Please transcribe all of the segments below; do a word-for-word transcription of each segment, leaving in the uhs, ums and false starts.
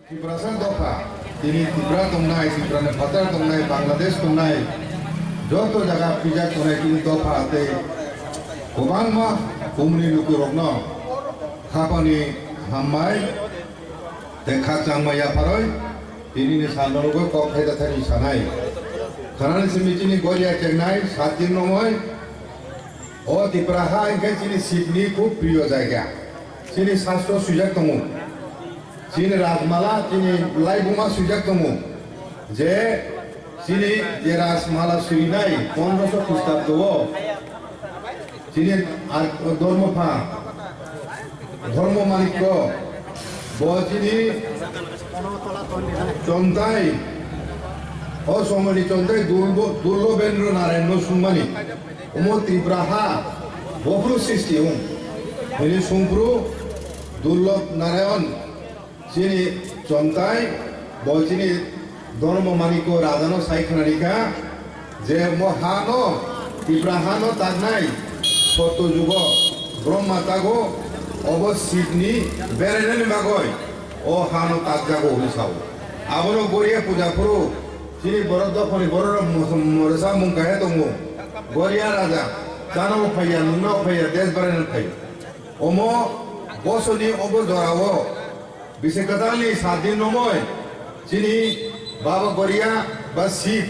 Tiprasa dopha, tini Tripura tongnai, Tripurani phatar tongnai, Bangladesh tongnai, joto jaga pijak tongnai tini dopha tei kwbangma kumni lukurokno khapani hammai tei khakchangma yapharwi tinini salno rwgwi kok thaida thaini sanai. Khwnani simi chini goria chengnai, sat din romwi o Tripura ha hwnkhe chini Shivni khub priyo jaiga. Chini sastro swijak tongo. Chini Rajmala, chini laibuma swijak tongo je chini je Rajmala swijnai pondroso Khristabdo o chini ar-, Dharmapha, Dharma Manikko, bo chini Chontai, o somoini Chontai Dulbo-, Dullobendra Narayanno sungmani, omo Tripura ha bophuru sristi wng, hini sungphuru Dullab Narayan, chini Chontai, bo chini Dharma Manikko rajano sai khwnarikha je mo hano, Tripura hano taknai sotto jugo Brahma tago, obo Shivni berainani bagwi o hano takjago hwnwi sao. Abono goria puja phuru chini borok dophani bororok mos-, moresa mung kaiha tongo. Goria raja, chano phaiya, nungno phaiya, desh beraina phaiya. Omo bosoni obo jorao Bisi kwtalni sat din romwi chini Baba Goria ba Shiv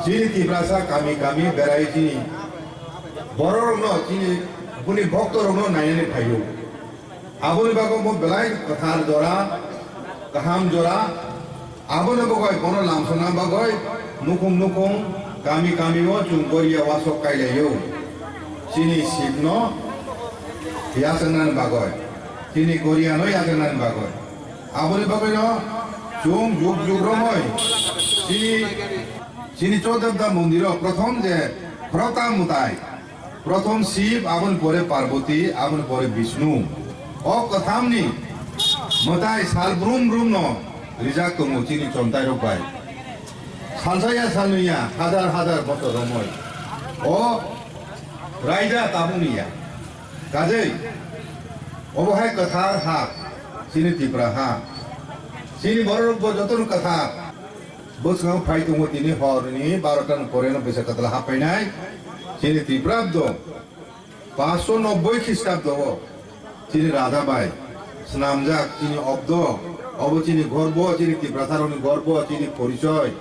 chini Tiprasa kami kami berai chini bororokno chini buni bhoktorokno nainani phaio. Aboni bagwi bo belai kwthar jora, kaham jora, aboni bagwi bono lamsokna bagwi nukhung nukhung, kami kami o chwng Goria wasok kailaio. Chini Shivno yachaknani bagwi. Chini Goriano yachaknani bagwi. Aboni bagwino chwng jug jug romwi chini, chini Chodabda mondiro prothom je khoroktham mwtai, prothom Shiv, aboni pore Parvati, aboni pore Vishnu. O kwthamni mwtai sal brum brumno rijak tongo chini chontairok bai. Salsa ya salnwi ya, hajar hajar bosor romwi. O raida tabukni ya. Kajei, obo hai kwthar ha, chini Tipra ha. Chini bororok bo jotono kwthar. Bwskango phai tongo tini horni barota ni pore no bisa kwtal haphainai. Chini Tipra abdo paanch sho nobboi Khristabdo o chini raja bai swnamjak chini obdo, obo chini gorbo, chini Tiprasarokni gorbo, chini porichoi.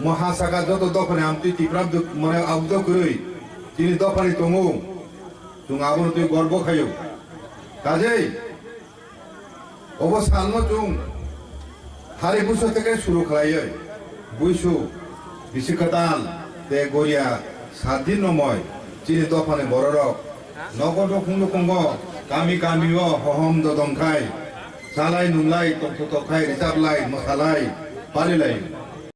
Mo ha saka joto dophani amtwi Tipra abdo, mane abdo kwrwi chini dophani tongo. Chwng abono twi gorbo khaio. Kajei, obo salno chwng hari buso theke suru khlaiwi, buisu, bisi kwtal, tei goria sat din romwi chini dophani bororok nogo nukhung nukhungo, kami kamio hohom dodom khai, chalai nunglai, tongthok tok khai, richaplai, mwsalai, palilai.